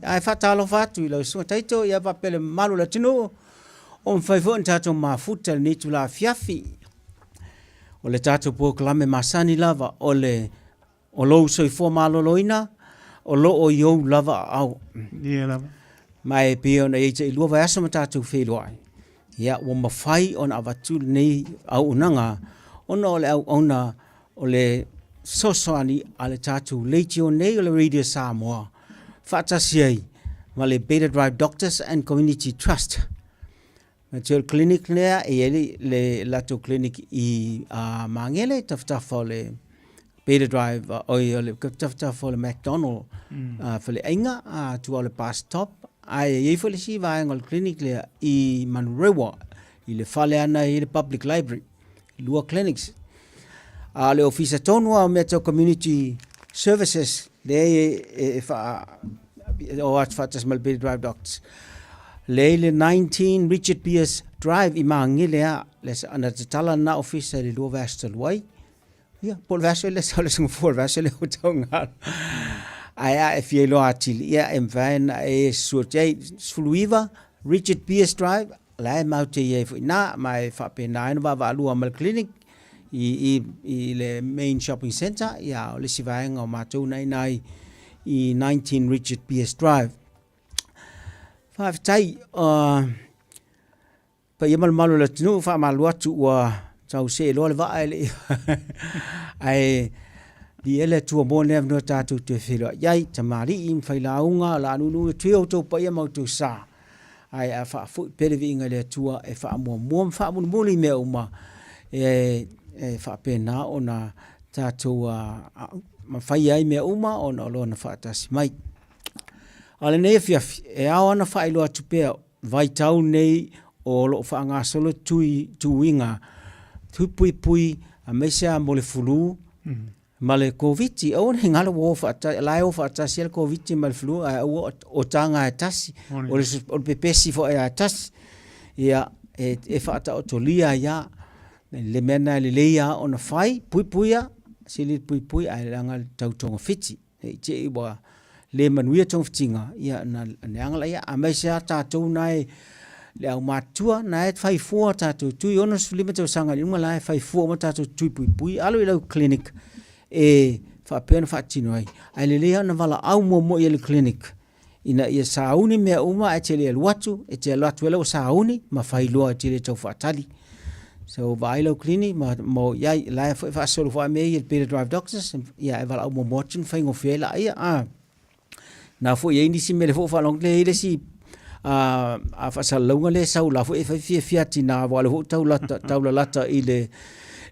Ae faatalofa atu i lau Susuga Taito ia faapea le mamalu o le atunuu o mafai foi ona tatou mafuta i lenei itula afiafi. O le tatou polokalame masani lava o le o lou soifua maloloina o lo o i ou lava aao. Ia lava. Ma e pei ona i ai tailua vaiaso ma tatou feiloai, ia ua mafai ona avatu lenei auaunaga ona o le auauna o le fesoasoani a le tatou leitio nei o le Radio Samoa faatasi ai ma le Beta Drive Doctors and Community Trust. Ma te o le clinic lea e i ai le, le latou clinic i uh, Magele, tafatafa o le Beta Drive, uh, oi, o le tafatafa o le McDonald mm. uh, faleaiga, uh, tua o le bus stop, ae e i ai foi le isi vaega o le clinic lea i Manurewa, i le fale ana i le public library. lua clinics. A o le ofisa tonu lava o mea tau community services lea e, e, e faa, o atu faatasi ma le Beta Drive Doctors. Lea i le 19 Richard Pearce Drive i Magele a, le, na tatala na ofisa i le lua vaiaso talu ai. Ia, po o le vaiaso le sau le singafua le vaiaso lea ua tauga. Ae a e fia iloa atili, ia e mafai ona e susu atu ai 19 Richard Pearce Drive, la e matou te i ai foi i ina, ma e faapena ai ona vaavaalua ma le clinic i, i, i le main shopping centre, ia o le isi vaega o matou na i ina i, i 19 Richard Pearce Drive. Faafetai, uh, paia ma le mamalu o le atunuu, faamalu atu ua tau see loa le vaa e le i ae viia le Atua mo lenei avanoa tatou toe feiloai ai, tamalii ma failauga, o le a nuunuu atu ia outou paia ma outou sa. Ae a faafoi pea le viiga i le Atua e faamuamua ma faamulimuli i mea uma e, e faapena ona tatou mafai ai mea uma ona o Lona faatasi mai. A o lenei afiafi, e ao ana faailoa atu pea vaitau nei o lo o faagasolo tui, tuiga puipui aemaise lava mo le fulu ma le Koviti. Aua ne i galo ua o faatasi, la e o faatasi le Koviti ma le flu, ae aua o taga e tasi, o le, o le pepesi foi a tasi. Ia, e, e faataotolia ai lava. Le mea lena e lelei lava ona fai, puipuia, sili le puipui ae leaga le tau togafiti. Ne i te i ua le manuia togafitiga, ia na leaga laia. Aemaise lava tatou na e le aumatutua, na e fai fua tatou tui 65 tausaga i luga la e fai fua uma tatou tui puipui. Alu i lau clinic e faapea ona faatino ai. Ae lelei lava ona valaau muamua i ai le clinic ina ia sauni mea uma ae te le alu atu, e te alu atu ai la ua sauni ma fai loa e te le tau faatali. So vaai lau clinic ma, ma o i ai, la e foi faasolo foi mea ia le Beta Drive Doctors, ia e valaau muamua atu na faigofie ai laia. Ah. Na foi i ai nisi mea le foi faalogo le i le isi a, a faasalalauga lea e sau la foi e fai fiafia tina aua o lea foi ua tau taulalata i le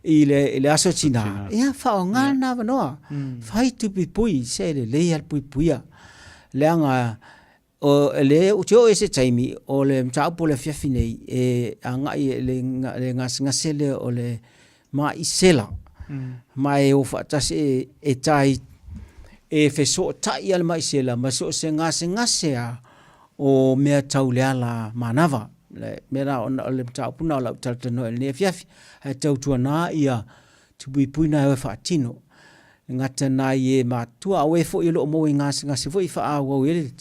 i le, i le aso tina. Ia faaaoga lena avanoa. Fai tupuipui, se lelei lava le puipuia. Leaga o le ou te oo i se taimi o le mataupu o le afiafi nei e agai i le, le gasegase lea o le ma'i sela ma e o faatasi e, e tai e fesootai lava le ma'i sela ma so o se gasegase lava o mea tau le ala manava. Le mea la ona o le mataupu lena o lau talatalanoa i lenei afiafi, ae tautuana ia Tupuipui na e o e faatino. E gata nai e matutua, a o e foi o lo o maua i gasegase foi e faaauau i ai le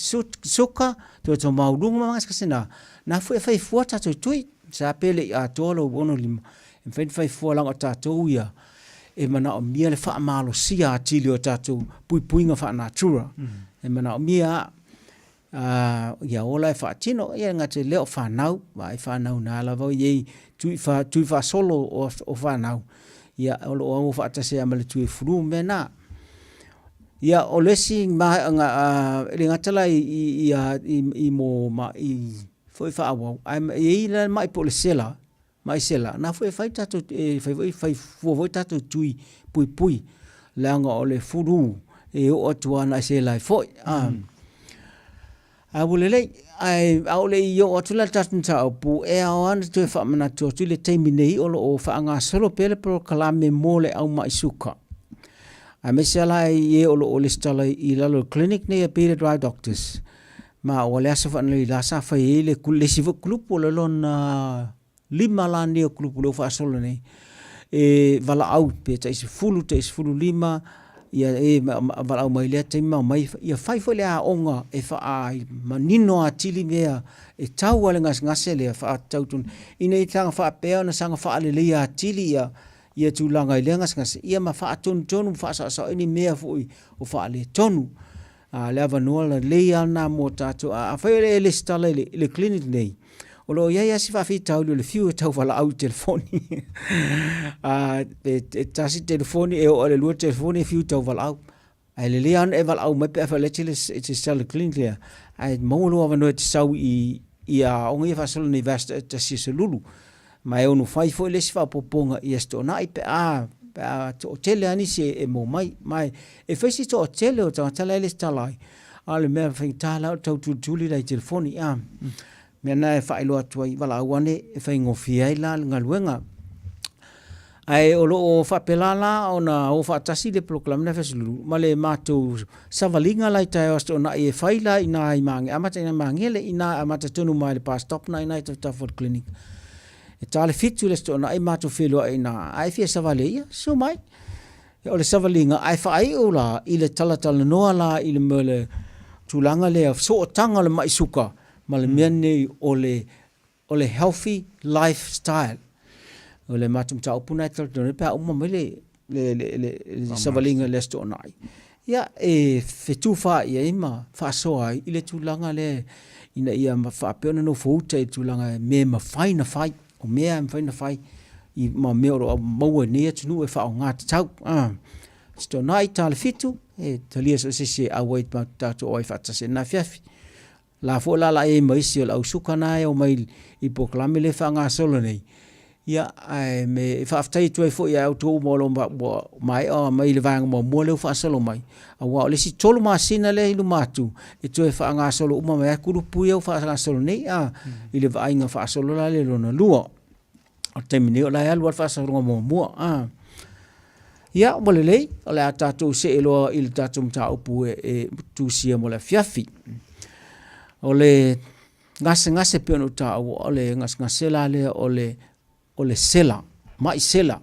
suka, toto maualuga ma gasegase na, na foi e fai fua tatou tui. Sa pe le i atoa lou 65, e mafai ona fai fua leaga o tatou ia e manaomia le faamalosia atili o tatou puipuiga faa-natura. E manaomia Ā, ia ola e faatino, ia e gata i lea o fanau, vaai fanau na lava i ai tui, fa, tui faasolo o, o fanau, ia o lo o au faatasi ai ma le tui fulu mea na. Ia o le isi ma, nga, a, le gata la i, i, i, i, i mo ma, i foi faaauau, ae i ai la mai po o le sela, Mai sela, na foi e fai tatou, e fai foi, fai fua foi tatou tui puipui, leaga o le fulu e oo atu lava na sela ai foi. A, a ua lelei, ae a o le i oo atu la le tatou mataupu, e ao lava ona toe faamanatu atu i le taimi nei o lo o faagasolo pea le polokalame mo le au ma'i suka. Aemaise lava la i e o lo o lesitala i lalo o le clinic nei a Peter Dry Doctors, Ma ua le aso faanalei la sa fai ai le, le isi foi kulupu o le lona lima la nei o kulupu lea ua faasolo nei e valaau pe tai 10 tai 15. Ia e valaau mai lea taimi ma omai, ia fai foi le aoga e faamanino atili mea e tau a le gasegase lea faatatau tonu, ina ia saga faapea ona saga faaleleia atili ia ia tulaga i lea gasegase, ia ma faatonutonu ma faasaosao ai ni mea foi o faaletonu. A o le avanoa lelei lava lena mo tatou. Afai o le e resitala i le clinic lenei, o lo o i ai lava si faafitauli o le fiu e tauvalaau i telefoni. E tasi telefoni e oo i le lua telefoni e fiu e tauvalaau. Ae lelei lava ona e valaau mai pe afai o lea e te resitala i le clinic lea, ae maua lou avanoa e te sau i aoga ia faasolo nei i tasi aso Lulu. Ma e ono fai foi le isi faaopoopoga i Aso Toonai pe a pe a toatele lava nisi e maua mai. Ma e fai si toatele o tagata la e resitala ai, a o le mea faigata la o le tau tulituli la i telefoni. A mea lena e faailoa atu ai, valaau ane e faigofie ai la le galuega. Ae o lo o faapela la ona o faatasi le polokalame lea a Faleaseulu ma le matou savaliga la i taeao Aso Toonai e fai la i ina i Magele, amata i ina i Magele, i ina amata tonu mai i le bus stop lena i ina i tafatafa o le clinic. E ta le 7 i le Aso Toonai matou feiloai i ina, a e fia savali ai, ia, susu mai. O le savaliga, ae faaiu la i le talatalanoa la i le mea o le tulaga lea, sootaga o le mai suka ma le mea lenei o le o le healthy life style. O le matou mataupu lena e talatalanoa ai pe a uma mai le, le, le, le, le savaliga i le Aso Toonai. Ia, e fetufaai ai ma faasoa ai i le tulaga lea ina ia faapea ona nofouta i le tulaga e mea e mafai ona fai, o mea e mafai ona fai i, ma mea o lo o maua i lenei atunuu e faaaoga tatau. Ah. Aso Toonai, ta le 7, e talia so o se isi e auai tatou auai faatasi ai i lena afiafi. La foi la la i ai ma isi o le au suka na e omai i polokalame lea e faagasolo nei, ia ae me e faafetai atu ai foi ia outou uma o lo o ua maea mai le vaega muamua lea ua faasolo mai, aua o le isi 3 masina lea i luma atu e toe faagasolo uma mai ai kulupu ia ua faagasolo nei a i le vaaiga faasolo la lea lona lua. O le taimi nei o la e alu lava le faasologa muamua. A. Ia, ua lelei, o le a tatou see loa i le tatou mataupu e, e tusia mo le afiafi. O le gasegase pei ona ou taua, o le gasegase la lea o le, o le sela, mai sela.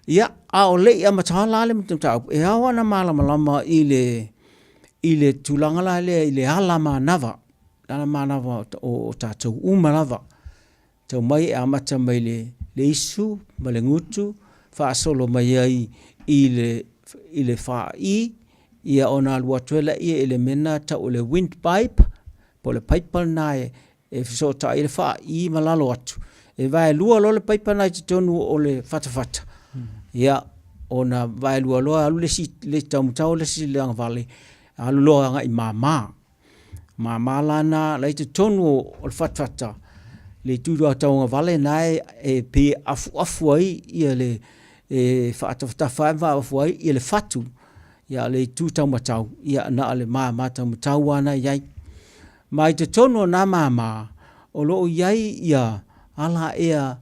Ia, a o le i amata la le mataupu, e ao ona malamalama i le, i le tulaga la lea i le ala manava, ala manava o, o tatou uma lava. Tau mai e amata mai le, le isu ma le gutu, faasolo mai ai i le, i le fa'i, ia ona alu atu ai laia i le mea lena e tau o le wind pipe, po o le paipa lena e, e fesootai ai le fa'i ma lalo atu. E vaelua loa le paipa lena i totonu o le fatafata, ia ona vaelua loa alu le isi, le taumatau le isi le agavale, alu loa agai i mama. Mama la na la i totonu o le fatafata le itu tauagavale na e, e pei e afuafu ai ia le e faatafatafa ai ma faafuafu ai ia le fatu ia le itu taumatau ia na o le mama taumatau lava na i ai. Ma i totonu o na mama o lo o i ai ia ala ea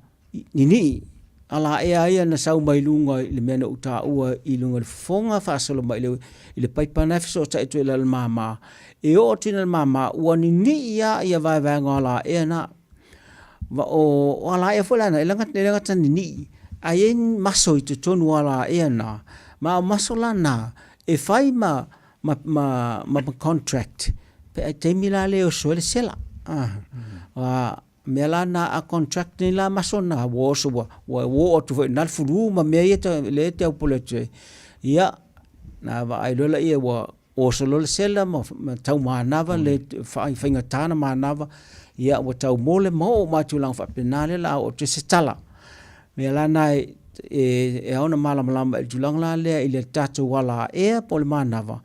Ninii, ala ea ia na sau mai luga i le mea na ou taua i luga i le fofoga faasolo mai i le paipa na e fesootai atu ai i lalo mama. E oo atu i le mama ua ninii lava ia vaevaega o ala ea na. Ma o ala ea foi la na, e le gata ninii, ae i ai ni maso i totonu o ala ea na, ma o maso la na e fai ma ma ma ma contract pe a taimi la lea e oso ai le sela. Ah, mea la na a contract nei la maso na ua oso ua ua oo atu foi i ina le flu ma mea ia lea e te aupole atu ai. Ia, na vaai loa laia ua oso loa le sela ma ma tau manava le faigata ona manava, ia ua tau mole ma oo mai tulaga faapena lea o le a oo atu ai se tala. O mea la na e e ao ona malamalama i le tulaga la lea i le tatou alaea po o le manava,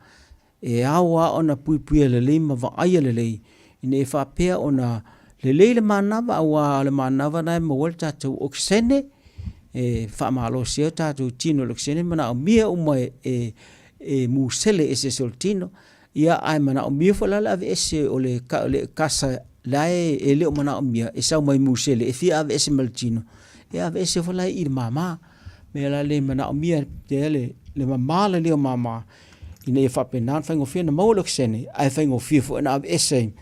E ao lava ona puipuia lelei ma vaaia lelei ina ia faapea ona lelei le manava aua o le manava lena e maua ai le tatou okesene e faamalosi ai o tatou tino i le okesene e manaomia uma e e musele eseese o le tino. Ia ae manaomia foi la le aveese o le kasa la e le o manaomia e sau mai musele e fia aveese ma le tino, e aveese foi la i le mama. O le mea la lea e manaomia le le mama lelei o mama ina ia faapena ona faigofie ona maua le okesene ae faigofie foi ona aveese ai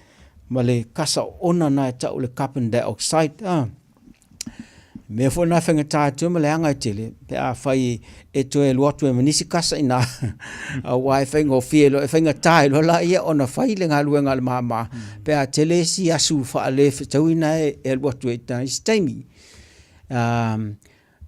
ma le kasa oona lena e tau o le carbon dioxide. A. Mea foi na faigata atu ai ma leaga e tele pe afai e toe alu atu ai ma nisi kasa i ina, aua e faigofie loa, e faigata ai loa laia ona fai le galuega a le mama pe a tele isi asu faalefetaui na e alu atu ai i isi taimi.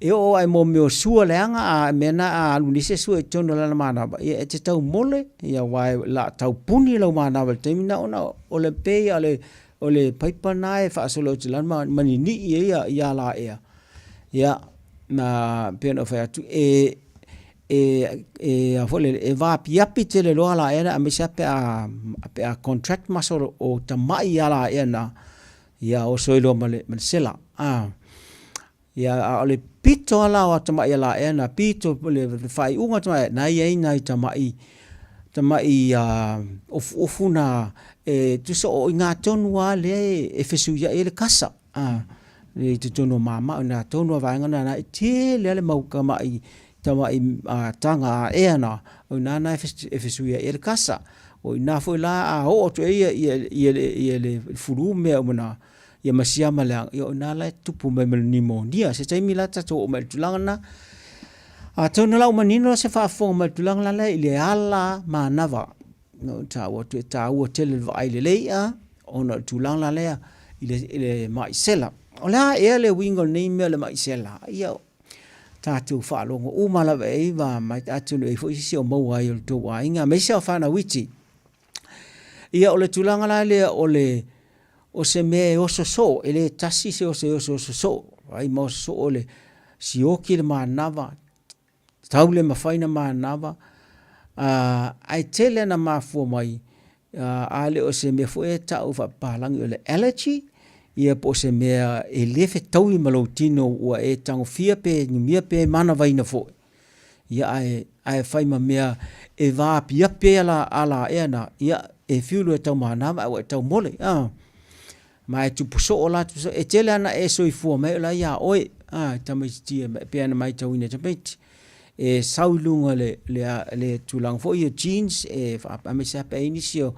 E oo lava i mea o sua leaga, a mea lena a alu nei se sua i totonu o lana manava, ia e te taumole, aua o le a tau puni lau manava i le taimi lena ona o le pei lava o le paipa lena e faasolo atu i lalo ma ninii ai ia alaea. Ia, ma e pei ona ou fai atu, e vaapiapi tele loa alaea na aemaise lava pe a contract muscle o tamai alaea na, ia oso ai loa ma le sela. Ia, a o le pito lava la o tamai alaea na, pito le faaiuga o tamai alaea, na e i ai nai tamai tamai ofuofu na e tusa o i ina tonu lava lea e fesuiai ai le kasa i totonu o mama. O i ina tonu lava o le vaega lena e tele lava le mau tamai tamai taga aea na, o i ina lena e fesuiai ai le kasa. O i ina foi la a oo atu i ai le flu ma mea uma na, ia ma siama leaga, ia o i ina la e tupu mai ai ma le niumonia. Se taimi la tatou oo mai i le tulaga lena. Atonu la ua manino se faafofoga mai i le tulaga lea i le ala manava. Na ou taua atu e taua tele le vaai lelei a, ona o le tulaga la lea i le mai sela. O le a ea le uiga o lenei mea o le mai sela? Ia, tatou faalogo uma lava i ai ma atonu e i ai foi se isi o maua ai o le tou aiga, aemaise lava o fanau iti. Ia, o le tulaga la lea o le o se mea e oso soo, e le tasi se oso e osooso soo, ai ma oso soo le sioki le manava, tau le mafai ona manava, ae tele ina mafua mai a le o se mea foi e tau faapapalagi o le allergy, ia po o se mea e le fetaui ma lou tino ua e tagofia pe inumia pe manavaina foi, ia ae, ae fai ma mea e vaapiapi ai ala, alaea na, ia e fiu loa e tau manava ae ua e taumole. A. Ma e tupu soo la, tupu soo. E tele lava ina e soifua mai o la e ia oe, a, e tamaititia e pei ona matauina e tamaiti. E sau i luga o le, le, le tulaga foi ia genes, e aemaise lava pe a i ai nisi o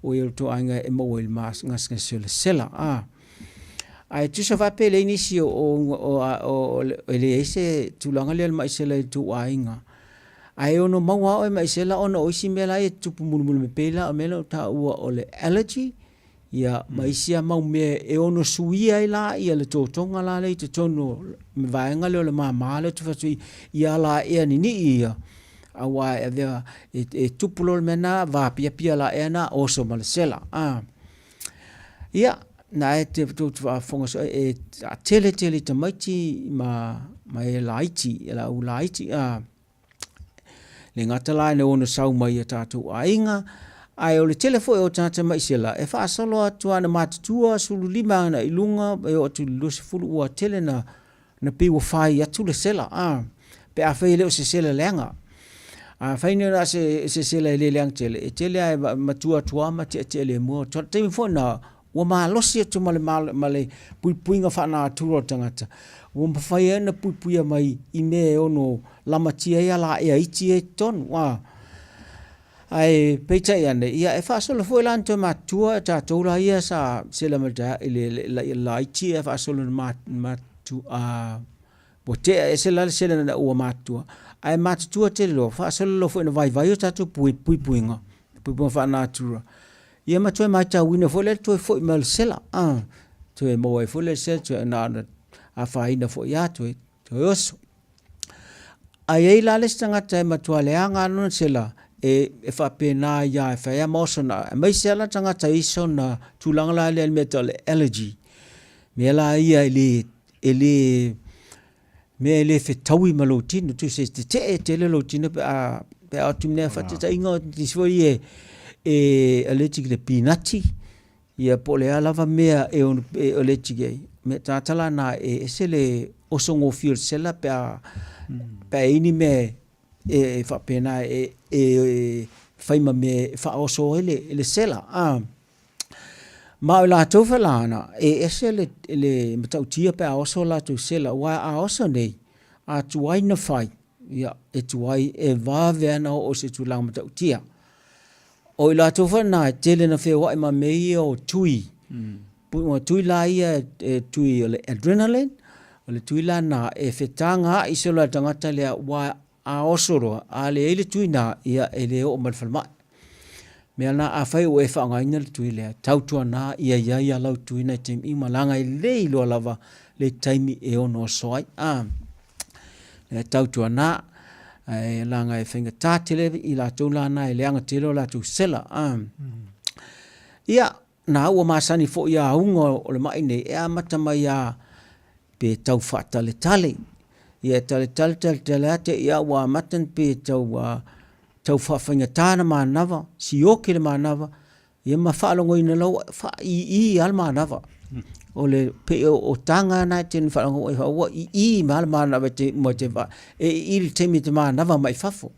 e o le tou aiga e maua i le gasegase o le sela. A. Ae tusa faapea e leai nisi o, o, o, e leai se tulaga lea o le mai sela i le tou aiga, ae ono maua lava oe mai sela ona o isi mea la e tutupu mulimuli mai, pei la o le mea lea ua ou taua o le allergy, ia ma isi lava mau mea e ono suia ai la ia le totoga la lea i totonu o le vaega lea o le mama lea ou te fai atu ai i alaea ninii ia, aua e avea e tupu loa le mea lena, vaapiapi alaea na, oso ma le sela. A. Ia, na e te tou te faafofoga soo e tele tele i tamaiti ma ma e laiti, e lau laiti a le gata la ina ono sau mai i tatou aiga, ae o le tele foi o tagata mai sela e faasolo atu lava ina matutua 15 agai i luga e oo atu i le 20 ua tele na na pei ua fai atu le sela, a, pe afai e le o se sela leaga. Afai nei la se, se sela e le leaga tele, e tele lava e matua atu lava ma tiatia le mua. O le taimi foi lena, ua malosi atu ma le, ma le puipuiga faanatura o le tagata, ua mafai ai ona puipuia mai i mea e ono lamatia ai alaea iti ia i totonu. A. Ae peitai ane, ia e faasolo foi la ona toe matutua tatou la ia sa sela mai i le laiti ae faasolo ina matutua, ua tea ese la le sela ina ua matutua, ae matutua tele loa, faasolo loa foi ina vaivai o tatou puipuiga, puipuiga faanatura, ia ma toe matauina foi lea le toe foi mai o le sela, toe maua ai foi lea i le sela, toe na ona afaina foi lava toe oso. A i ai la le isi tagata e matua leaga lava lona sela, e, e faapena ai lava, e fai lava ma oso na, aemaise lava la tagata e i ai sona tulaga la lea i le mea e tau o le allergy. Mea la ia e le, e le, mea e le fetaui ma lou tino, tusa e tetee tele lou tino pe a, pe a o atu nei faataitaiga o nisi foi ia e allergic i le pinati, Ia po o le a lava mea e ono e allergic ai, mea tagata la na e ese le oso gofie o le sela pe a pe a i ai ni mea e faapena e e fai ma mea e faaoso ai le le sela a. Ma o latou foi la na e ese le le matautia pe a oso latou sela aua a oso nei, a tuai ona fai, ia e tuai e vave lava ona oo i se tulaga matautia. O i latou foi na e tele na feoai ma mea ia o tui. Ua tui la ia e tui o le adrenaline. O le tui la na e fetagaai solo ai le tagata lea aua a oso loa, a leai le tui na, ia e le oo mai i le falemai. Mea na afai ua e faaaogaina le tui lea, tautuana ia i ai lau tui na i taimi uma leaga e le iloa lava le taimi e ono oso ai. A, lea tautuana, ae leaga e faigata tele i latou la na e leaga tele o latou sela. A. Ia, na ua masani foi a auga o le mai nei, e amata mai a pe tau faataletale. Ia e taletale taletale lava te i a ua amata ona pe tau tau faafaigata le manava, sioki le manava, ia ma faalogoina loa ua faai'i lava le manava. O le pei o taga na e te faalogo ai ua i'i mai lava le manava e te uma e te vaai, e i'i i le taimi e te manava mai fafo.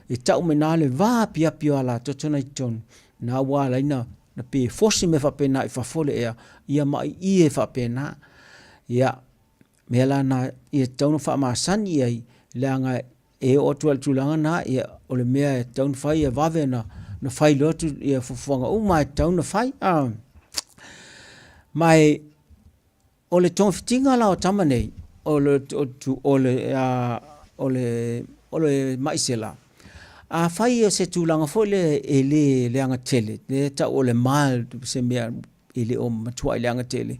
E tau mai i ina le vaapiapi o alatoto na i totonu, na ua ala ai ona pe fosi mea faapena i fafo le ea, ia ma i'i e faapena. Ia, mea la na ia tatau ona faamasani i ai, leaga e oo atu lava i le tulaga lena, ia o le mea e tatau ona fai ia vave ona fai loa ia fuafuaga uma e tatau ona fai. Ma e o le togafitiga la o tama nei, o le mai sela, afai o se tulaga foi lea e le leaga tele, lea e tau o le mild se mea e le o matuai leaga tele.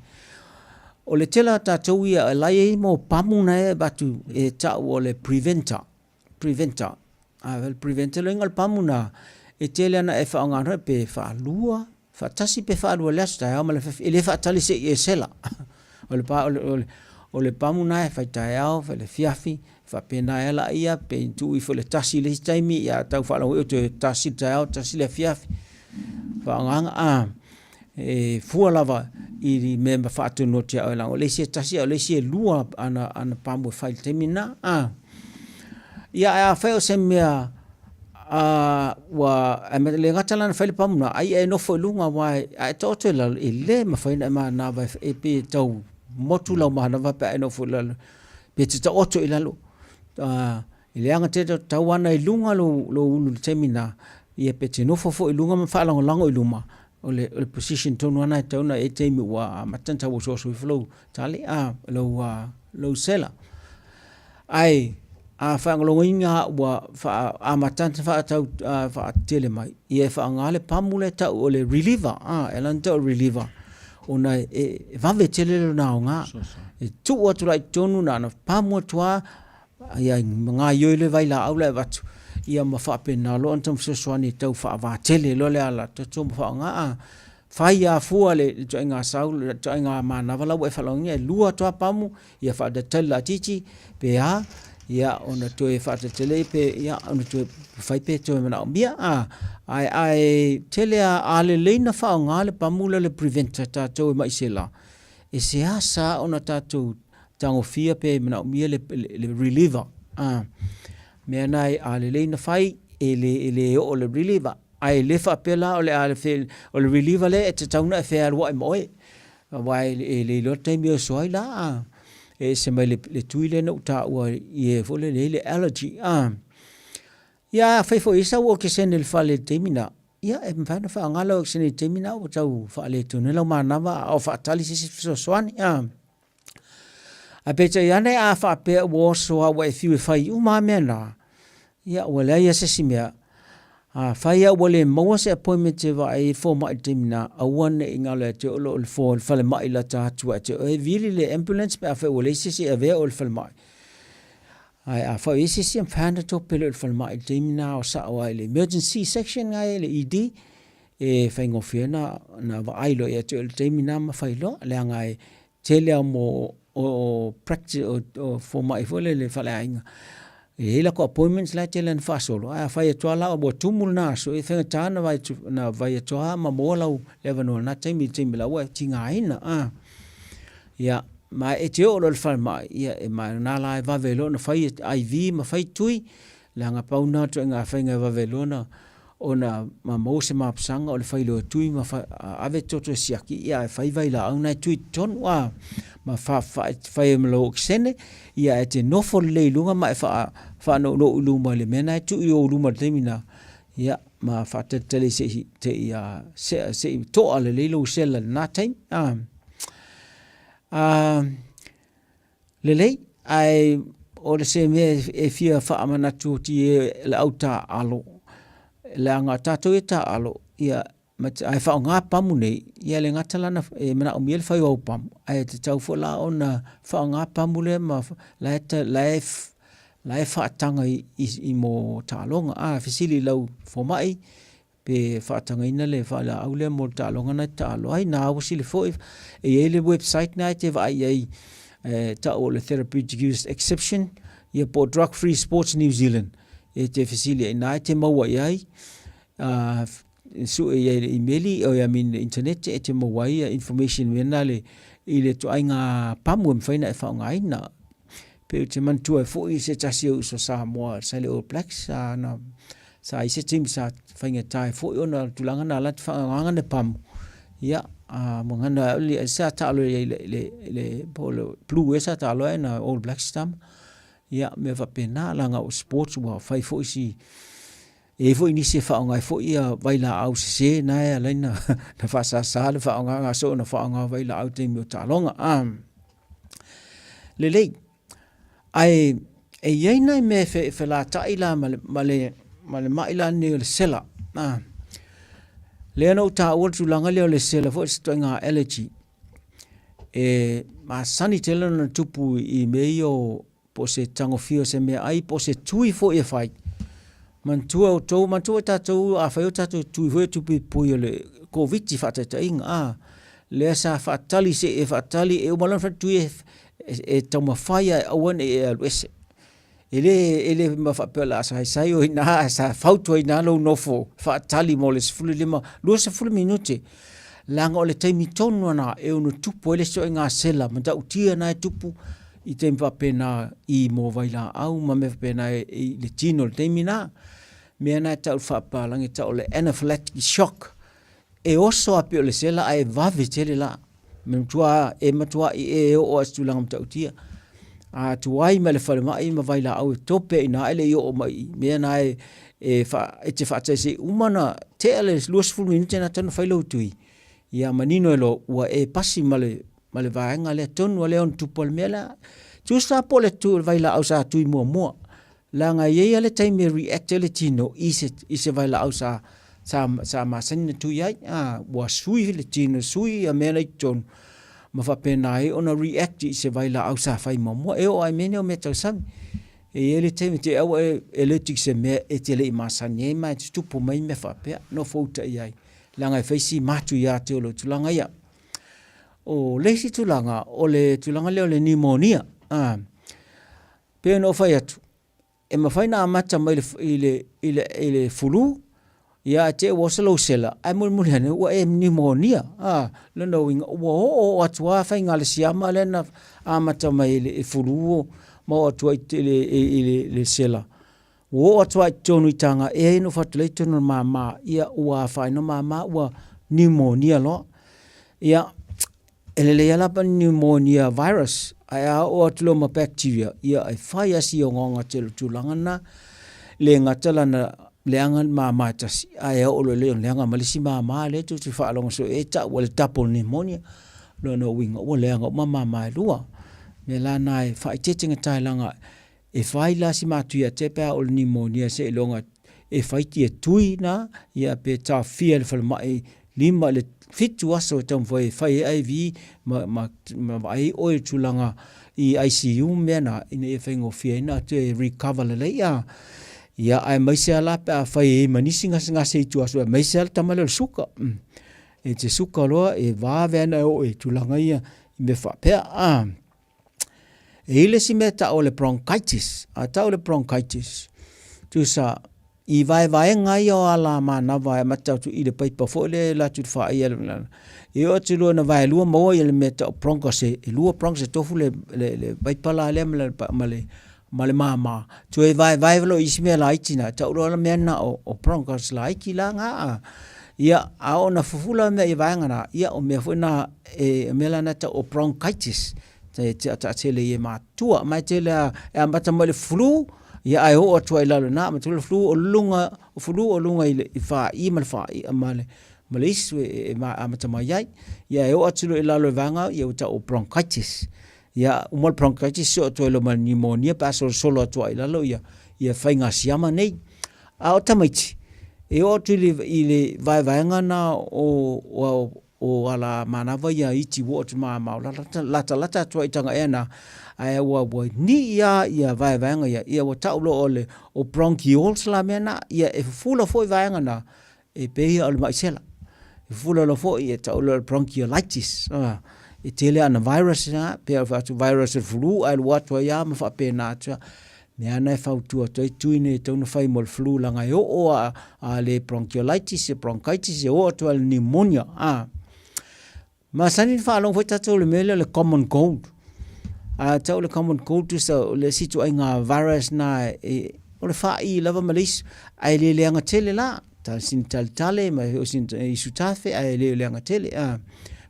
O le tele o tatou ia, la e i ai mo pamu na e avatu e tau o le preventer, preventer. A o le preventer, o le pamu na, e tele lava ina e faaaoga pe faalua, faatasi pe faalua i le aso, taeao ma le afiafi. E le faatali se i e sela. O le pamu lena e fai taeao, fai le afiafi, faapena ai lava laia, pe tuu ifo i le tasi i le isi taimi, ia tau faalogo toe tasi le taeao tasi le afiafi. Faaaogaina, a, e fua lava i le mea e faatonu atu ia oe, leaga o le isi e tasi a o le isi e lua ana pamu e fai i le taimi lena. Ia ae afai o se mea ua e le gata la ona fai le pamu lena, a ia e nofo i luga aua a e taoto i lalo, e le mafai ona e manava e pei e tau motu lau manava pe a e nofo i lalo, pe te taoto i lalo. E leaga tele tau ana i luga lou ulu i le taimi lena, ia pe te nofo foi i luga ma faalagolago i luma, o le position tonu lava lena e tatau ona i ai taimi ua amata ona tau osoaoso ifo lou tale, lou sela. Ae a faalogologoina ua amata ona faatetele mai, ia e faaaoga le pamu lea e tau o le reliever, e ala ona tau o le reliever, ona e vave tele lona aoga. E tuu atu loa i totonu na ona pamu atu lava, ia gaoioi le vailaau la e avatu, ia ma faapena loa ona tau fesoasoani e tau faavatele loa le alatoto ma faaaoga. Fai lava fua le ituaiga sau, le ituaiga manava la ua e faalogoina, e lua atu lava pamu, ia faatalitali laitiiti pe a, ia ona toe faatalitali lea pe, ia ona toe fai pe toe manaomia. Ae tele lava, a lelei ona faaaoga le pamu lea o le preventer a tatou e mai sela, e seasea ona tatou tagofia pe manaomia le reliever. Mea lena a lelei ona fai, e le oo i le reliever. Ae le faapea la o le a o le reliever lea e tatau ona e fealuai ma oe. Aua e le iloa le taimi e oso ai la. E ese mai le tui lea na ou taua i e foi lele e i ai le allergy. Ia afai foi e i ai sau okesene i le fale i le taimi lena, ia e mafai ona faaaoga lau okesene i le taimi lena ua tau faaletonu ai lau manava a o faatali se isi fesoasoani. Ae peitai ane a faapea ua oso lava ua e fiu e fai uma lava mea na, ia ua leai lava se isi mea. Afai lava ua le maua se appointment e vaai ai le fomai i le taimi lena, aua ne i galo ia te oe o le falemai lata atu ia te oe, vili le ambulance pe afai ua leai se isi e avea oe i le falemai. Ae afai o i ai se isi e mafai lava ona tope loa i le falemai i le taimi lena o sao lava i le emergency section lena e i ai le ED, e faigofie ona vaai loa ia te oe i le taimi lena ma fai loa, leaga e tele lava mo o practice o fomai foi lele faleaiga e i ai latou appointments la e tele ina faasolo, ae afai atu lava la ua tumu lena aso, e faigata ona vaai atu lava ma maua lau le avanoa i lena taimi i le taimi la ua e tigaina. Ia, ma e te oo loa i le falemai, ia ma o lena la e vave loa ona fai IV ma fai tui, leaga pau lena o le ituaiga faiga e vave loa ona ona maua se mapusaga o le fai loa e tui ma ave toto e siaki, ia ae fai vailaau na e tui i totonu, a, ma fai ai ma lou okesene, ia e te nofo lelei i luga ma e faanounou i luma i le mea na e tuu i ou luma i le taimi lena, ia, ma faatalitali se i toa lelei lou sela i lena taimi. A. Lelei, ae o le se mea e fia faamanatu atu i le au taaalo, leaga o tatou ia taaalo, ia, ae faaaoga pamu nei, ia le gata la e manaomia le fai o au pamu, ae tatau foi la ona faaaoga pamu lea ma la e, la e, la e faataga i mo taaloga. A fesili i lau fomai, pe faatagaina le faalaau lea mo le taaloga na e taalo ai. Na auasili foi, e i ai le website na e te vaai i ai e tau o le Therapeutic Use Exception, ia po o Drug Free Sports New Zealand. E te fesili ai na e te maua i ai, sue i ai le imeli, oi, I mean le internet, e te maua ai information mea na le, i le ituaiga pamu e mafai ona e faaaogaina. Pe ou te manatua ai foi se tasi o uso Samoa sa le All Blacks, sa na Sa i se taimi sa faigata ai foi ona o le tulaga na la te faagaga le pamu. Ia, a magana ai le sa taalo i le le le po le blue e sa taalo ai na All Blacks tama. Ia, mea faapena leaga o sports ua fai foi si e i ai foi nisi e faaaoga ai foi ia vailaau sese na e ala ai na faasasa le faaaogaga soo na faaaoga vailaau i taimi o taaloga. Lelei. Ae e i ai nai mea e felatai la ma le, ma le, ma le mai la lenei o le sela. Ah. Lea na ou taua le tulaga lea o le sela foi se ituaiga allergy. E masani tele ona tupu i mea ia o po o se tagofia o se meaai po o se tui foi e fai. Manatua outou, manatua tatou a fai o tatou tui foi tupu pui o le Koviti faataitaiga, ah, lea sa faatali se i e faatali e uma loa ona fai tui e, e, e taumafai a e aua ne i e alu ese. E le, e le ma faapea o le a saisai o ina, ae sa fautuaina lou nofo faatali mo le 15, 20 minute. Leaga o le taimi tonu lena e ono tupu ai le isi ituaiga sela matautia na e tupu i taimi faapena i mo vailaau ma mea faapena i le tino i le taimi na. Mea na e tau i le faapapalagi e tau o le anaphylactic shock. E oso lava pei o le sela ae vave tele la. Matua, e matuai e oo lava i se tulaga matautia. A tuai mai le falemai ma vailaau e tope ai i ina ae le i oo mai i mea na e, e, fa, e te faataisei uma na tea le 20 minute na tanu fai lou tui. Ia manino e loa ua e pasi ma le, ma le vaega lea tonu a lea ona tupu le mea lea. Tusa po o le, tu, le vailaau sa tui muamua. Leaga e i ai lava le taimi e react ai le tino i se, i se vailaau sa, sa, sa masani ona tui ai. A, ua sui le tino, sui ia mea la i totonu, ma faapena ai ona react i se vailaau sa fai muamua. E oo lava i mea nei o meatausami. E i ai le taimi te i ua e allergic i se mea e te le i masani ai ma e tutupu mai mea faapea. Nofouta i ai, leaga e fai si matuia atu o lou tulaga ia. O le isi tulaga, o le tulaga lea o le pneumonia. A, Pei ona ou fai atu, e mafai ona amata mai i le, i le, i le fulu, ia ae te i ua oso lou sela, ae mulimuli ane ua e pneumonia. A, lona uiga, ua oo atu lava faiga le siama lea na amata mai i le fulu ma oo atu ai i le, i le, le sela. Ua oo atu lava i totonu i taga ea na ou fai atu ai i totonu o le mama, ia ua afaina mama ua pneumonia loa. Ia, E lelei lava la pa pneumonia virus, ae a oo atu loa ma bacteria, ia e fai lava si ogaoga tele o tulaga na. E le gata la na leaga le mama e tasi, ae oo loa i le leaga ma le isi mama lea tou te faalogo soo e tau o le double pneumonia. Lona uiga ua leaga uma mama e lua. O le mea la lena e faaeteete gata ai leaga E fai la si matuia te pe a o le pneumonia seiloga e fai tia tui na ia pe taofia i le falemai lima i le fitu aso e taumafai e fai ai IV ma, ma, ma vaai ai oe i le tulaga i ICU ma mea na ina ia faigofie ai ona toe recover lelei a. Ia aemaise lava la pe a fai ai ma nisi gasegase i tua atu aemaise lava le tama lea o le suka. E te suka loa e vave lava ona e oo i tulaga ia i mea faapea. E i le isi mea e tau o le bronchitis. A tau le bronchitis, tusa i vaevaega ia o ala manava e amata atu i le paipa foi lea e alu atu i le faia e oo atu loa ina vaelua maua ia le mea e tau bronchus e lua bronchus e tofu le, le, le paipa la lea ma le, ma le, ma le māmā. Toe vaevae loa i isi mea laiti na, tau loa la mea na o, o bronchus laiti la nga. Ia, a oo ina fufula mea i vaega na, ia o mea foi na, e, mea la na tau o bronchitis. E taatele i e matua. Ma e tele a, e amata mai le flu, ia ae oo atu ai i lalo na, amata le flu o luga, o flu o luga i le i wha'i ma le wha'i ma le ma le isu e, e, e amata mai ai. Ia e oo atu loa i lalo i vaega, ia ua tau o bronchitis. Ia, uma le bronchitis soo atu ai loa ma le pneumonia pe a solosolo atu ai i lalo ia ia faiga siama nei. A o tamaiti, e oo atu i le, i le vaevaega na o, o, o ala manava ia iti ua oo atu ma, ma lalata, latalata atu ai i tagaea na, ae ua, ua nii lava ia vaevaega ia, ia ua tau loa o le o bronchioles la mea na, ia e fufula foi vaega na, e pei o le mai sela. E fufula loa foi e tau loa o le bronchiolitis. E tele ana virus na, pei ona fai atu virus o le flu ae alu atu ai lava ma faapena atu. Mea na e fautua atu ai tui nei e tatau ona fai mo le flu leaga e oo a, a le bronchiolitis e bronchitis e oo atu lava i le pneumonia. A. Masani ona faalogo foi tatou i le mea lea o le common cold. A tau le common cold tusa o le isi ituaiga virus na e, o le fa'i lava ma le isu, ae le leaga tele la. Ta sina taletale ma o sina isu tafe ae le leaga tele. A,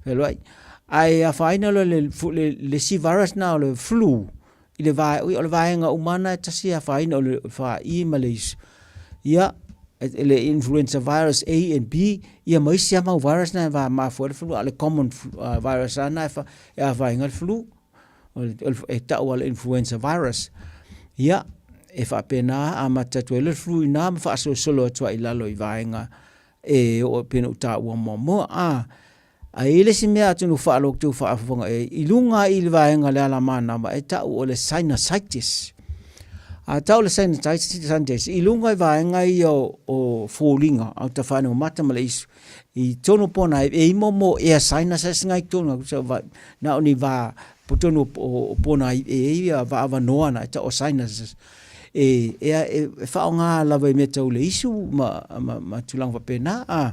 feloai. Ae afaina loa le, le, le isi virus na o le flu, i le vae, o le vaega uma na e tasi e afaina o le fa'i ma le isu. Ia, le influenza virus A and B, ia ma isi lava mau virus na e mafua ai le flu, a o le common virus lava na e afaina le flu, e tau lava o le influenza virus. Ia, e faapena amata atu ai le flu i ina ma faasolosolo atu ai i lalo i vaega e oo pei ona ou taua muamua. A, Ae i ai le isi mea atonu ua faalogo faafofoga i ai, i luga i le vaega o le alamanava e tau o le sinusitis. A tau le sinusitis, i luga i vaega ia o, o foliga, autafainumata ma le isu, i tonu pona e i mo mo air sinuses ngai tonu, na o ni va tonu o pona e i ia vaavanoa na e tau o sinuses. E, e, e whaonga lava i mea tau le isu ma, ma, ma tulaga faapena. A,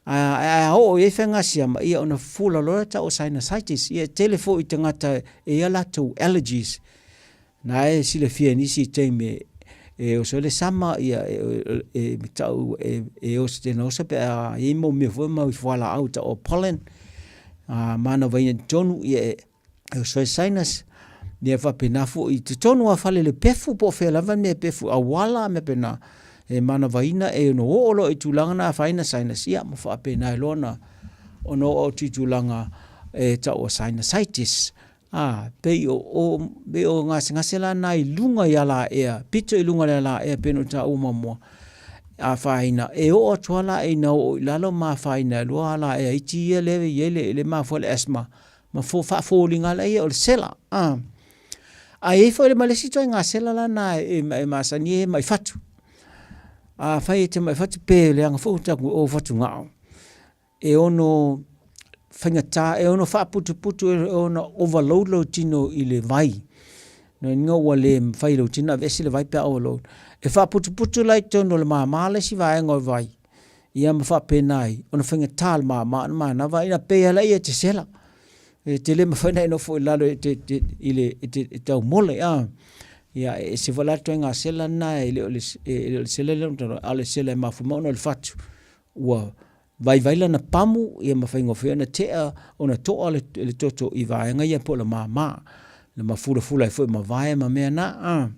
Ae a oo i ai faiga siama, ia ona fufula loa lea tau o sinusitis. Ia e tele foi tagata e i ai latou allergies. Na e silafia e nisi i taimi e oso ai le sama, ia e tau e oso tena oso pe a i ai mau mea foi mau fualaau tau o pollen, a manavaina i totonu, ia e e oso ai sinus, ia faapena foi i totonu lava fale le pefu po o fea lava le mea e pefu auala mea pena e manavaina e ono oo loa i tulaga na afaina sinus ia ma faapena ai loa na ona oo atu i tulaga e tau o sinusitis. A pei o, o, pei o gasegase la na i luga i alaea, pito i luga o le alaea pei ona ou taua muamua, afaina e oo atu lava la ina oo i lalo ma afaina ai loa alaea iti ia lea e i ai le, le mafua le asthma ma fo faafoliga la ia o le sela. A a i ai foi le ma le isi ituaiga sela la na e, e masani e mai fatu. A fai e te mai fatu pe leaga foi o taku o fatugao. E ono faigata, e ono faaputuputu, e ono overload lou tino i le vai. No inga ua le mafai lou tino aveese le vai pe a overload. E faaputuputu la i totonu o le māmā le isi vaega o le vai. Ia ma faapena ai, ona faigata le māmā ona manava ina pei lava ia e te sela. E te le mafai ona e nofo i lalo e te, te, i le, e te e taumole. A. Ia, e ese foi la le ituaiga sela lena, e le o le, e le o le sela lea a o le sela e mafua mai ona o le fatu. Ua vaivai lana pamu, ia ma faigofie ona tea, ona toa le, le toto i vaega ia po o le māmā. Na mafulafula ai foi ma vae ma mea na. A.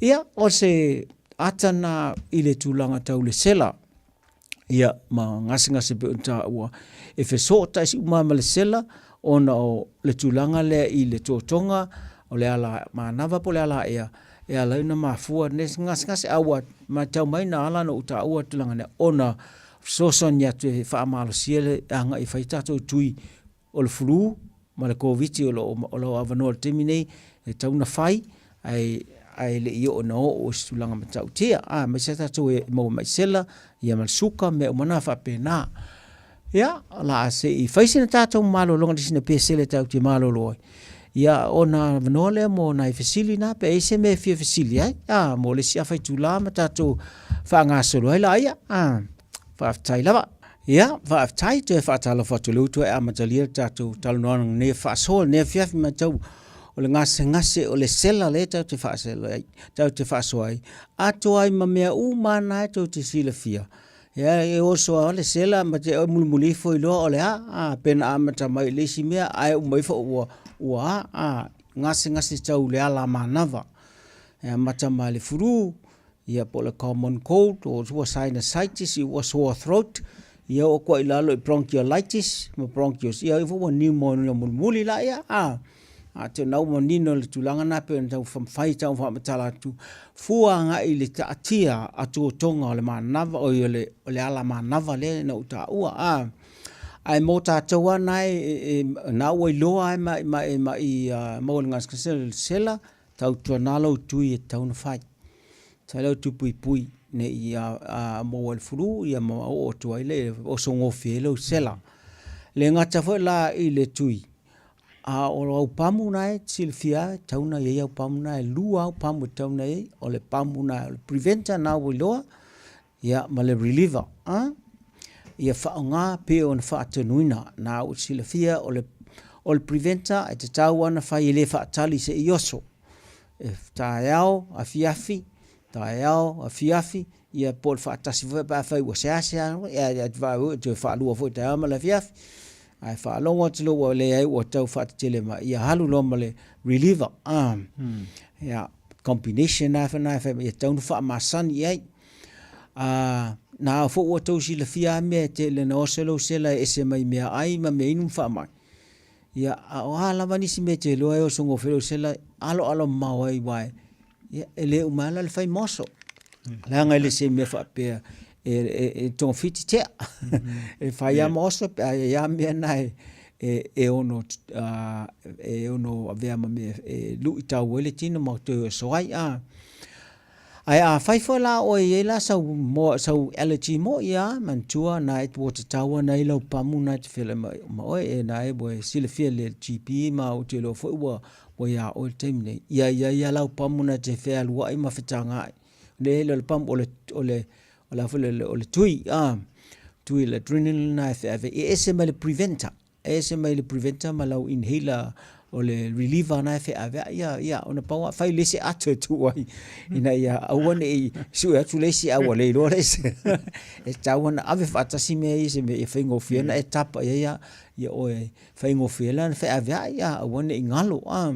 Ia, o se ata na i le tulaga tau le sela, ia, ma gasegase pei ona taua, e fesootai uma ma le sela ona o le tulaga lea i le totoga o le ala manava po o le ala ea e ala ai ona mafua lenei gasegase. A ua matau mai na ala ona ou taua le tulaga lea ona fesoasoani atu e faamalosia le agai e fai tatou tui o le flu ma le Koviti o lo o lo o avanoa i le taimi nei e tatau ona fai ae ae le i oo ina oo i se tulaga matautia. A, aemaise lava tatou e maua mai sela ia ma le suka mea uma na faapena. Ia, o le a se i fai sina tatou malologa i sina pesele tatou te malolo ai. Ia, ona avanoa lea mo nai fesili na pe i ai se mea e fia fesili ai. A, mo le isi afa itula ma tatou faagasolo ai laia. A, faafetai lava. Ia, faafetai, toe faatalofa atu i le utu e amatalia le tatou talanoaga nei e faasoa lenei afiafi matau o le gasegase o le sela lea tatou te faasela ai, tatou te faasoa ai, atoa ai ma mea uma na e tou te silafia. Ia, e oso lava le sela ma te oe mulimuli ifo iloa o le a, a, pe na amata mai i le isi mea, ae uma ifo ua, ua a, a, gasegase tau le ala manava. E amata mai le fulu, ia po o le common cold, o ua sinusitis, ua sore throat, ia oo atu ai i lalo i bronchiolitis ma bronchios, ia foi ua pneumonia mulimuli la ia, a. Atonu o lena ua manino le tulaga lena pei ona taumafai e tau faamatala atu, fua agai i le taatia atoatoga o le manava, oi o le ala manava lea na ou taua. A, ae mo tatou lava na e, na ua iloa lava e mai maua i le gasegase o le sela, tautuana lou tui e tatau ona fai. Fai lau tui puipui ne i maua i le flu ia ma oo atu ai le oso gofie ai lou sela. E le gata foi la i le tui, a o au pamu na e te silafia lava e tatau ona i ai au pamu na, e 2 au pamu e tatau ona i ai, o le pamu lena o le preventer lena ua iloa, ia ma le reliever. Ia faaaoga pei ona faatonuina. Na ua silafia o le preventer e tatau lava ona fai e le faatali seia oso. E taeao, afiafi, taeao, afiafi, ia po o le faatasi foi pe afai ua seasea ia e toe faalua foi i le taeao ma le afiafi. Ae faalogo atu loa ua leai ua tau faatetele mai, ia alu loa ma le reliever. Ia, combination lava lena e fai mai, e tatau ona faamasani i ai. Na foi ua outou silafia lava mea e tele ina oso lou sela e ese mai meaai ma meainu ma faamai. Ia, a o a lava nisi mea e te iloa e oso gofie lou sela, aloalo mamao ai aua e le uma lava la le fai ma oso. Leaga e le o se mea faapea e togafiti tea. E fai lava ma oso pe a i ai lava mea na e ono avea ma mea e luitau ai le tino ma toe oso ai. Ae afai foi la oe e i ai la sau moa, sau allergy moi lava, manatua na e ua tatau lava ona i ai lau pamu na e te feolai ma oe, e na e ua silafia e le GP ma ou te iloa foi ua ia oe i le taimi nei, ia i ai lava lau pamu na te fealuai ma fetagaai. Le o le pamu, o le, o le, o le a foi le, o le tui, a, tui le adrenaline lena e feave, e ese mai le preventer. E ese mai le preventer ma lau inhaler o le reliever na e feaveai ia, ia ona pau lava fai le isi ato e tuu ai ina ia aua ne i sue atu le isi a ua le iloa le isi. E tatau ona ave faatasi mea ia i se mea ia faigofie ona e tapa i ai ia, ia oe faigofie la ona feaveai a aua ne i galo. A,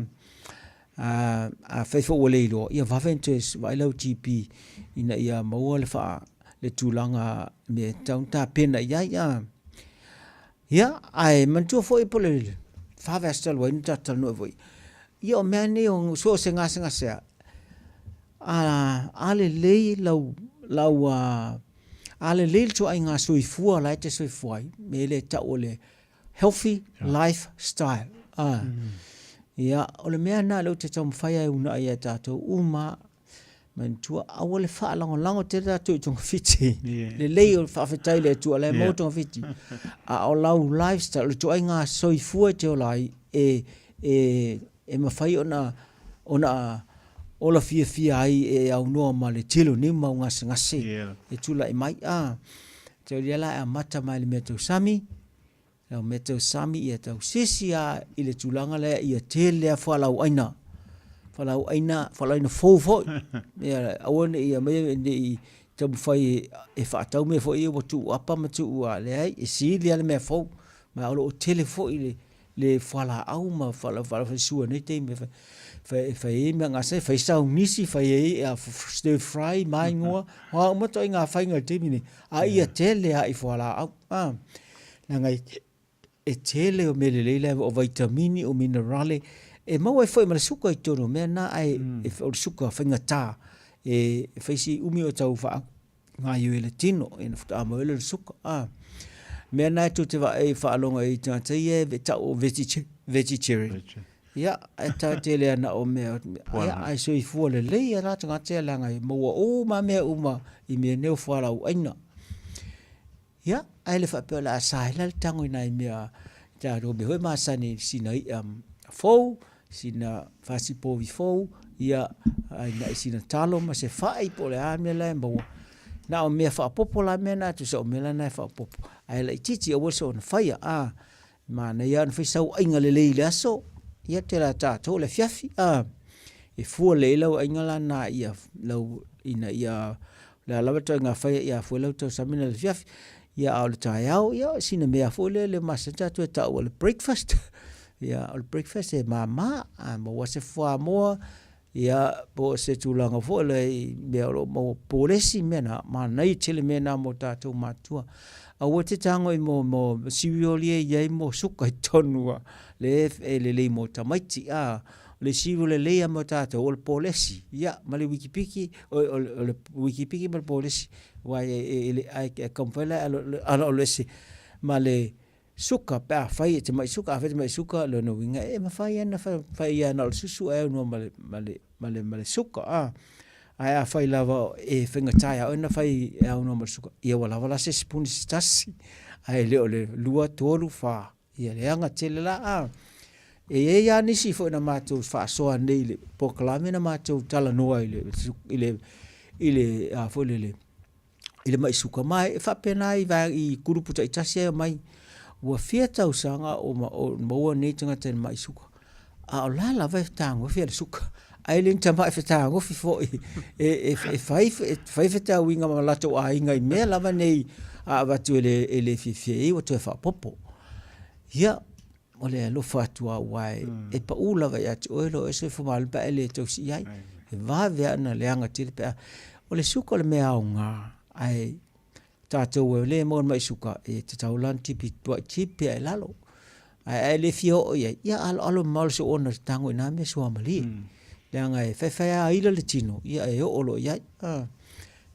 afai foi ua le iloa, ia vave ona toe vaai lau GP ina ia maua le faa, le tulaga mea e tatau ona tapena i ai. A. Ia, ae manatua foi po o le fa vaiaso talu ai na tatou talanoa ai foi, ia o mea nei o so o se gasegase lava, a, a lelei lau, lau, a lelei le ituaiga soifua la e te soifua ai, mea lea e tau o le healthy lifestyle. A, ia, o le mea lena lea ou te taumafai lava e uunai ia i tatou uma lava, Manatua, aua le faalagolago tele tatou i togafiti. Yeah. Lelei o le faafetai i le Atua la e maua togafiti. A o lau lifestyle, o le ituaiga soifua e te ola ai, e, e, e mafai ona, ona ola fiafia ai e aunoa ma le tele o nei mau gasegase yeah. e tulai mai. Ah, te ia la e amata mai le mea tausami, Lau mea tausami ia tausisi a i le tulaga lea ia tele a fualaauaina, fualaauaina, fualaauaina fou foi. Ia aua ne i aumaia ne i taumafai e faatau mea foi ia ua tuu apa ma tuu a, leai, e sili lava le mea fou. Ma o lo o tele foi le le fualaau ma fualaau i nei taimi e fai ai mea gasegase, fai saunisi, fai ai stir fry ma igoa, o a uma ituaiga faiga i le taimi nei, a ia tele lava i fualaau. Leaga e tele o mea lelei la, o vaitamini, o minerale, e maua ai foi ma le suka i totonu o mea na, ae o le suka faigata, e fai si umi o tau faagaoioi e le tino, ona faatoa maua ai lea o le suka. Mea na tou te vaai faalogo ai i tagata ia e tau o vegetarian. Ia, e tele lava na o mea, ia, ae soifua lelei lava la tagata ia leaga e maua uma lava mea uma i mea nei o fualaauaina. Ia, ae le faapea o le a saela le tago i nai mea tatou mea foi masani sina i'a fou, sina fasi povi fou, ia, aina'i sina talo ma se fa'i po o le a mea la e maua. Na o mea faaopoopo la mea na, tusa o mea la na e faaopoopo, ae laitiiti aua le soona faia. A, manaia lava ona fai sau aiga lelei i le aso, ia tele lava tatou o le afiafi, a, e fua lelei ai lau aiga la na ia lau, ina ia, o le a lava le ituaiga faia ia fua lau tausami i le afiafi. Ia a o le taeao, ia o sina mea foi lea le masani tatou e tau o le breakfast. Ia o le breakfast e mama, a maua se fuamoa, Ia, po o se tulaga foi lea i mea o lo o maua polesi mea na, manaia tele mea na mo tatou matua. Aua te tago i mo, mo cereal ia e i ai mo suka i totonu a, le e lelei mo tamaiti. A, o le cereal lelei lava mo tatou o le polesi, ia, ma le uikipiki, o, o, o le uikipiki ma le polesi, aua e, e, e, e, e taumafai la e alo, aloalo ese ma le suka pe afai e te mai suka, afai e te mai suka, lona uiga e mafai lava ona fai ia na o le susu ae aunoa ma le, ma le, ma le, ma le suka. A, ae afai lava e faigata ia oe ona fai e aunoa ma le suka, ia ua lava la se sipuni se tasi, ae le o le 2, 3, 4, ia leaga tele la. A, e i ai lava nisi foi na matou faasoa nei i le polokalame na matou talanoa i le, i le, i le, a foi lele, i le mai suka ma e faapena i vaega i kulupu taitasi e omai ua fia tausaga o, o maua nei tagata i le mai suka a o la lava e fetagofi a le suka ae le ni tamai fetagofi foi e, e, e fai e fai fetauiga ma latou aiga i mea lava nei a avatu e le, e le fiafia ai ua toe faaopoopo. Ia, o le alofa atu lava aua e, mm. e pau lava ia te oe lo e soifua maloloina pe a e le tausi i ai. E vave lava ona leaga tele pe a. O le suka o le mea aoga, ae tatou e le maua mai suka, e tatau la ona tipi tuai tipi ae lalo. Ae a e le fia oo i ai, ia aloalo mamao le soona i te tago i nā mea suamalie. Mm. Leaga e faifai a ila le tino, ia e oo loa i ai. Ah.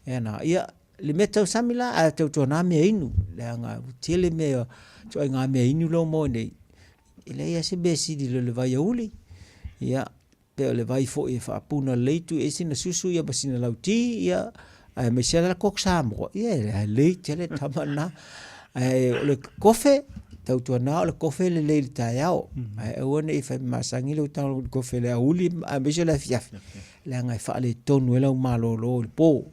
Ea nā, ia, le mea tausami la, ae tautuana mea inu, leaga ua tele mea, ituaiga mea inu lea ua maua nei, e leai lava se mea e sili i lo le vaiauli, ia, pe o le vai foi e faapuna lelei tuu i ai sina susu ia ma sina lauti, ia, aemaise lava la le koko Samoa, ia e lelei tele le tama lena. Ae o le kofe, tautuana o le kofe e lelei i le taeao, ae aua ne i fai masagi lou tago i le kofe i le aoauli aemaise o le afiafi, leaga e faaletonu ai lau malolo i le po.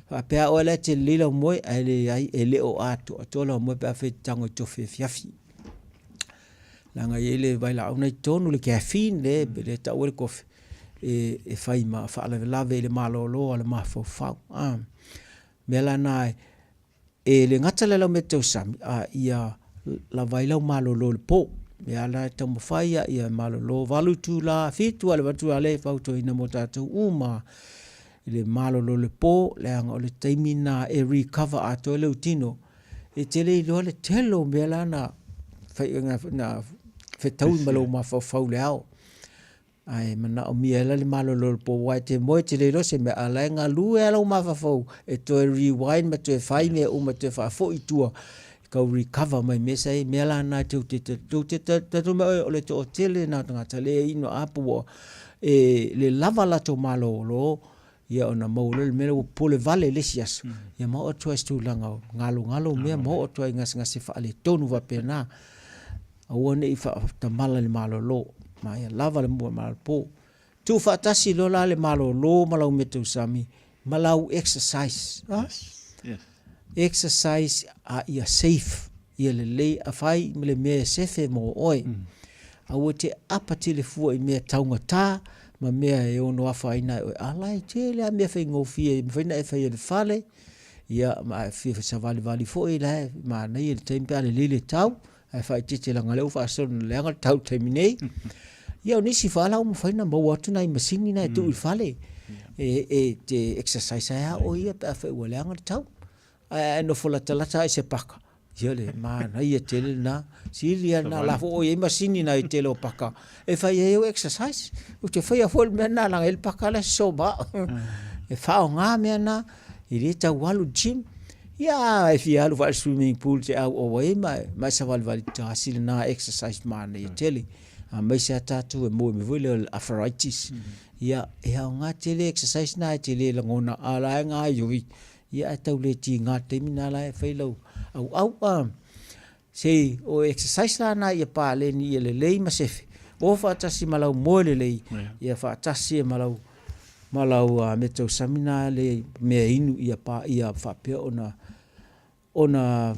Faapea oe la e te lelei lau moe, ae leai, e le o atoatoa lau moe pe afai e te tago i tofi afiafi. Leaga e i ai le vailaau na i totonu, le caffeine le, mm. le tau ai le kofi, e, e fai ma faalavelave i le malolo a le mafaufau. Ah. Mea la na e, e le gata le lau mea tausami, a ia lava ai lau malolo i le po. Mea la e taumafai ia, ia malolo 8 itula, 7 a le 8 itula lea e fautuaina mo tatou uma i le malolo i le po, leaga o le taimi lena e recover atoa ai lou tino. E te le iloa le tele o mea la na fai, na, na fetaui ma lou mafaufau i le ao. Ae manaomia ai la le malolo i le po, aua e te moe e te le iloa se mea, a o la e galue lava lou mafaufau e toe rewind ma toe fai mea uma e toe faafoi i tua e tau recover mai mea sa i ai. Mea la na tou te tou te tatou mea o le toatele na o tagata le inu a po ua e le lava latou malolo ia ona maua loa le mea lea ua popole vale i le isi aso ia ma oo atu ai i se tulaga o galogalo mea ma oo atu ai i gasegase faaletonu faapena. Aua ne i faatamala i le malolo, ma ia lava le mua malpo. Tuufaatasi loa la le malolo ma lau mea tausami ma lau exercise. Ha? Yes. Yes. Exercise a ia safe, ia lelei a fai ma le mea e sefe mo oe. Mm. Aua te apa tele fua i mea taugata ma mea e ono afaina ai oe. A la e tele a mea faigofie e mafai ona e faia i le fale, ia ma e fia savalivali foi la e manaia i le taimi pe a lelei le tau, ae faaeteete leaga o lea ua faasolo ina leaga le tau i le taimi nei. Ia o nisi faa la ua mafai ona maua atu nai masini na e tuu i le fale e, e te exercise ai lava oe ia pe afai ua leaga le tau. Ae a e nofo latalata lava i se paka, ia le manaia tele lena. Sili lava lena, o la foi ua i ai masini na i le tele o paka e fai ai au exercise. Ou te faia foi le mea lena leaga e i ai le paka la e sosoo ma au. E faaaoga mea na, e le tau alu i le gym. Ia, a e fia alu faale swimming pool te auau ai ma, ma e savalivali tasi lena exercise manaia tele. Aemaise a tatou e maua mai foi lea o le arthritis. Ia, e aoga tele exercise na e te le lagona a la e gaoioi, ia ae tau le tiga le taimi na la e fai lau auau. A, se o exercise la na ia paleni ia lelei ma sefe, o faatasi ma lau moe lelei, ia faatasi ma lau ma lau uh, mea tausami na le mea inu ia pa ia faapea ona ona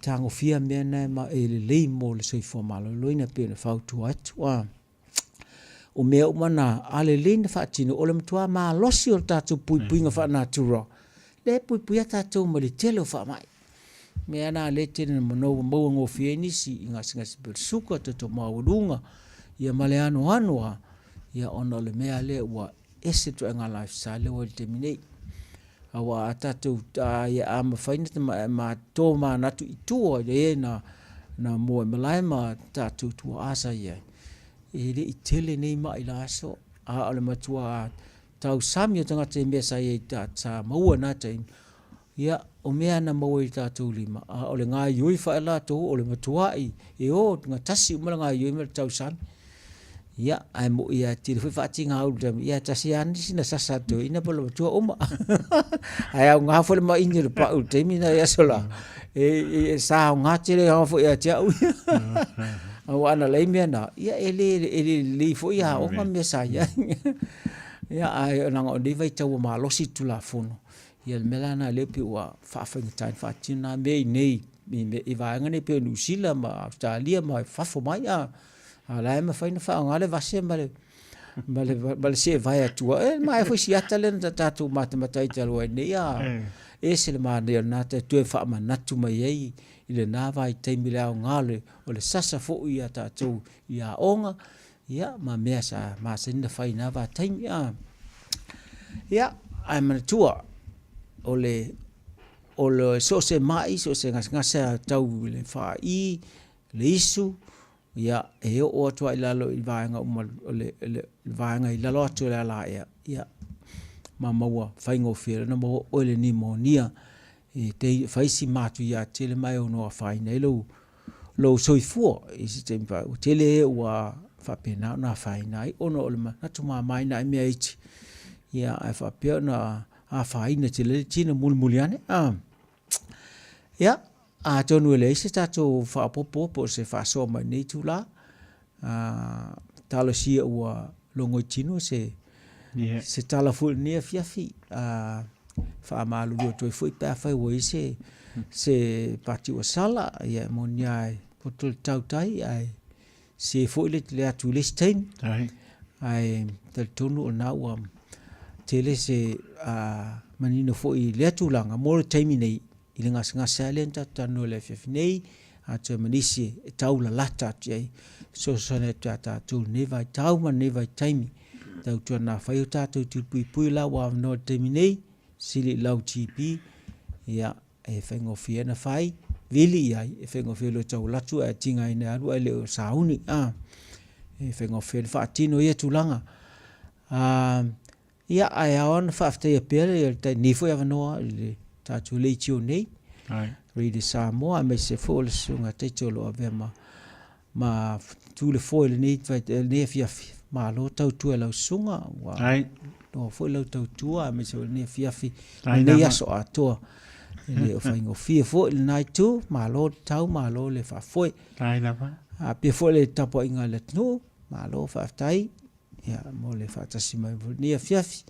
tagofia mea na ma e lelei mo le soifua maloloina pei ona fautua atu. A o mea uma na, a lelei na faatino, o le matua malosi o le tatou puipuiga faanatura, lea e puipuia tatou mai le tele o faamai. Mea na lea e tele na maua maua gofie ai nisi i gasegase pei o le suka, toto maualuga, ia ma le anoano lava. Ia ona o le mea lea ua ese le ituaiga lifestyle lea ua i le taimi nei. Aua a tatou, a, a mafai ona tomanatu i tua i e na, na mua i malae ma tatou tuaa sa i ai, e le i tele nei mai i la aso, a o le matua tausami o tagata i mea sa i ai sa maua i na taimi, ia, o mea na maua i tatou lima, a o le gaoioi foi a latou o le matuai e o gatasi uma le gaoioi ma le tausami. Ia, ae moni lava e tele foi faatiga ulu i taimi, ia ae tasi lava sina sasa a le toeaina po o le matua uma. Ae aoga foi le maini o le pau i le taimi lena i aso la, e, e, sa aoga tele lava foi ia te au ia. Aua ana leai mea na, ia e le, e le lelei foi aoga ma mea sa i ai. Ia, ae leaga o lenei vaitau ua malosi le Tulafono, ia le mea la lena lea pei ua faafaigata ai ona faatino na mea i inei i vaega nei pei o Niu Sila ma Ausetalia ma fafo mai, a. A o la e mafai ona faaaoga le vase ma le ma le ma le seevae atua. E maea foi si ata lea na tatou matamata ai talu ai nei a ese le manaia o lena taimi toe faamanatu mai ai i lena vaitaimi le aoga o le, o le sasa foi ia tatou i aoga ia ma mea sa masani ona fai i na vaitaimi. A ia ae manatua o le o le so o se mai, so o se gasegase a tau i le faai, le isu, ia, e oo atu lava i lalo i vaega uma o le, le vaega i lalo atu o le alaea, ia, ma maua faigofie ona maua oe le nimonia e te fai si matuia tele ma e ono afaina ai lou, lou soifua i se taimi fa, ua tele e ua faapena ona afaina ai ona o le manatu mama i nai mea iti, ia, ae faapea ona afaina tele ai le tino mulimuli ane. A. Ia, atonu e leai se tatou faaopoopo po o se faasoa mai lenei itula, talosia ua logoitino se, yeah. se tala foi i lenei afiafi. Faamalulu atu ai foi pe afai ua i ai se, se pati ua sala, ia e moni lava e poto le tautai ae se foi le, le atu i le isi taimi. Ae talitonu o lena ua tele se manino foi i lea tulaga mo le taimi nei i le gasegase lava lea na tatou talanoa i le afiafi nei, atoa ma nisi e taulalata atu i ai, fesoasoani atu ia tatou i lenei vaitau ma lenei vaitaimi. Tautuana fai o tatou tiupuipui la ua avanoa i le taimi nei, sili i lau GP, ia e faigofie ona fai, vili i ai, e faigofie loa tau alu atu ae tigaina e alu ae le o sauni. A, e faigofie ona faatino ia tulaga. A, ia, ae ao ona faafetaia pea le lenei foi avanoa i le tatou leitio nei, Radio Samoa, aemaise foi o le Susuga Taito o lo o avea ma ma tu le foe i lenei, lenei afiafi. Malo tautua i lau susuga, ua loa foi lau tautua, aemaise o lenei afiafi, lenei aso atoa. E le o faigofie foi lena itu, malo le tau, malo le faafoe. A pia foi le tapuaiga a le atunuu, malo faafetai ia, mo le faatasi mai foi lenei afiafi.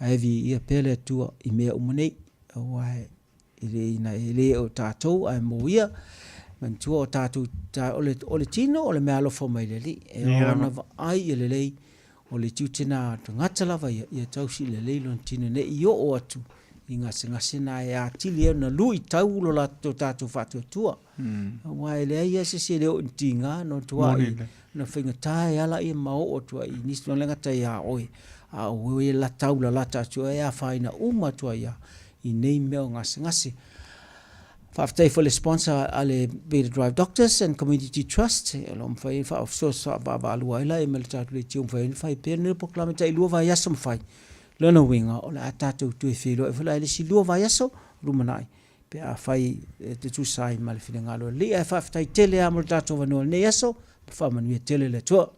Ae viia pea le Atua i mea uma nei, aua e E le, ina, e le o tatou ae mo ia. Manatua o tatou, ta, o, le, o le tino o le mea alofa mai le Alii. E ao ona vaai ia lelei, o le tiute na tagata lava ia, ia tausi lelei lona tino ne i oo atu i gasegase na e atili ai ona luitau lo latou tatou faatuatua. Aua e leai lava se isi e le oo i ni tiga, na matuai na faigata e ala ia ma oo atu ai i nisi tulaga, le gata ia oe, a o oe e taulalata atu ai e afaina uma atu ai lava i nei mea o gasegase. Faafetai foi le sponsor a le Beta Drive Doctors and Community Trust, o lo o mafai ona faafesoasoa ai la ma le tatou leitio mafai ai ona fai pea lenei polokalame tai 2 vaiaso ma fai. Lona uiga o le a tatou toe feiloai foi la i le isi 2 vaiaso lumanai pe afai e te tusa ai ma le finagalo o le Alii. Ae faafetai tele lava mo le tatou avanoa i lenei aso, ma faamanuia tele le Atua.